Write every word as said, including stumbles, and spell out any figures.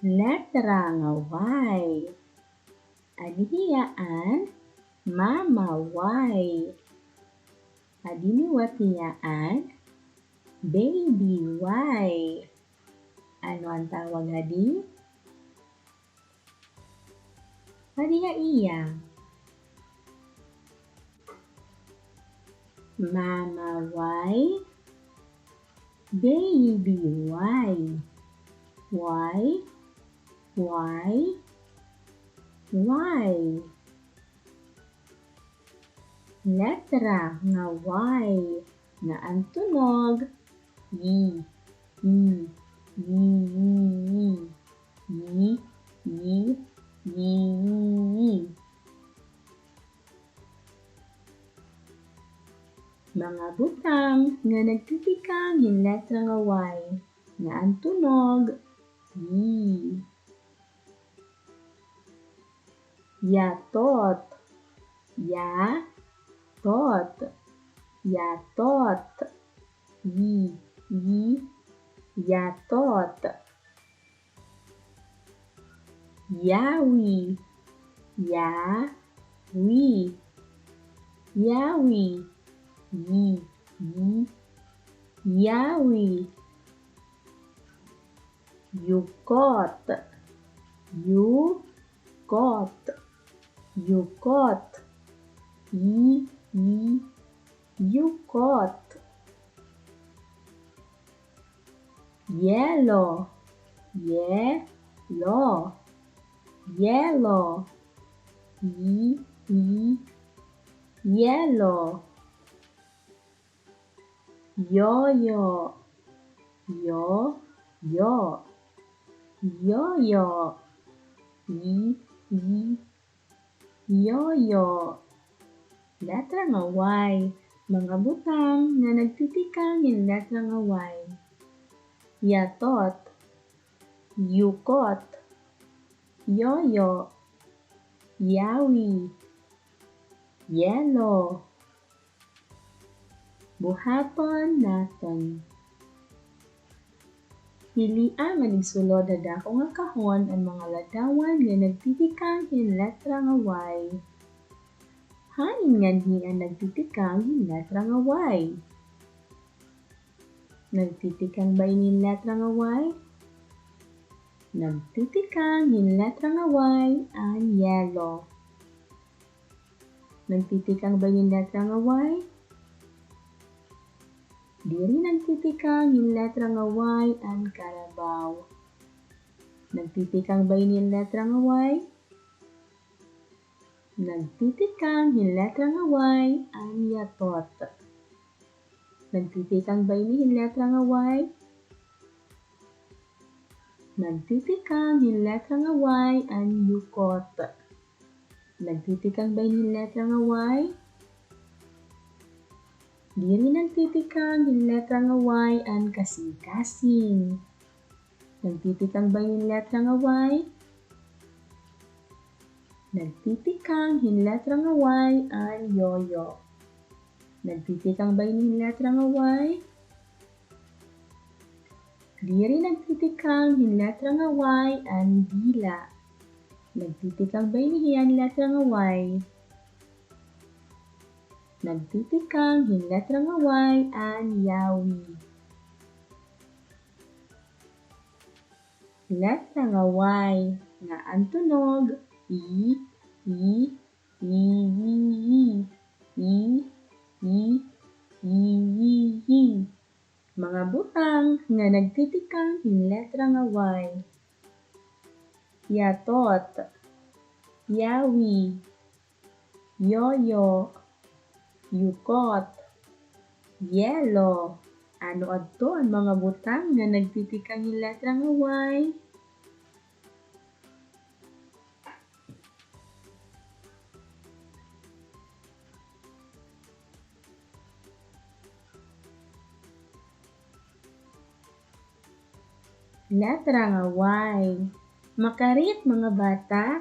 Letra nga Y. Adi hiya an Mama Y. Adi liwat hiya an Baby Y. Ano an tawag adi? Adi ha iya. Mama Y, Baby Y. Y, Y, Y. Letra nga Y nga an tunog, yi, yi, yi. Mga butang nga nagtitikang hin letra nga Y nga an tunog, yi. Yatot. Yatot. Yatot. Yi, yi, yatot. Yawi. Yawi. Yawi. Yi, yi, yawi. Yukot. Yukot. Yukot. Yi, yi, yukot. Yelo. Yelo. Yelo. Yi, yi, yelo. Yoyo. Yoyo. Yoyo. Yi, yi, yoyo. Letra nga Y. Mga butang nga nagtitikang hin letra nga Y. Yatot. Yukot. Yoyo. Yawi. Yelo. Buhaton naton. Pilia man igsulod ha dako nga kahon an mga ladawan nga nagtitikang hin letra nga Y. Hain nganhi an nagtitikang hin letra nga Y? Nagtitikang ba ini hin letra nga Y? Nagtitikang hin letra nga Y an yelo. Nagtitikang ba ini hin letra nga Y? Diri nagtitikang hin letra nga Y an karabaw. Nagtitikang ba ini hin letra nga Y? Nagtitikang hin letra nga Y an yatot. Nagtitikang ba ini hin letra nga Y? Nagtitikang hin letra nga Y an yukot. Nagtitikang ba ini hin letra nga Y? Diri nagtitikang hin letra nga Y an kasingkasing. Nagtitikang ba ini hin letra nga Y? Nagtitikang hin letra nga Y an yoyo. Nagtitikang ba ini hin letra nga Y? Diri nagtitikang hin letra nga Y an dila. Nagtitikang ba ini hin letra nga Y? Nagtitikang hin letra nga Y an yawi. Letra nga Y nga an tunog, yi, yi, yi, yi, yi. Yi, yi, yi, yi, yi. Mga butang nga nagtitikang hin letra nga Y. Yatot. Yawi. Yoyo. Yukot. Yelo. Ano adto an mga butang nga nagtitikang hin letra nga Y? Letra nga Y. Makarit, mga bata?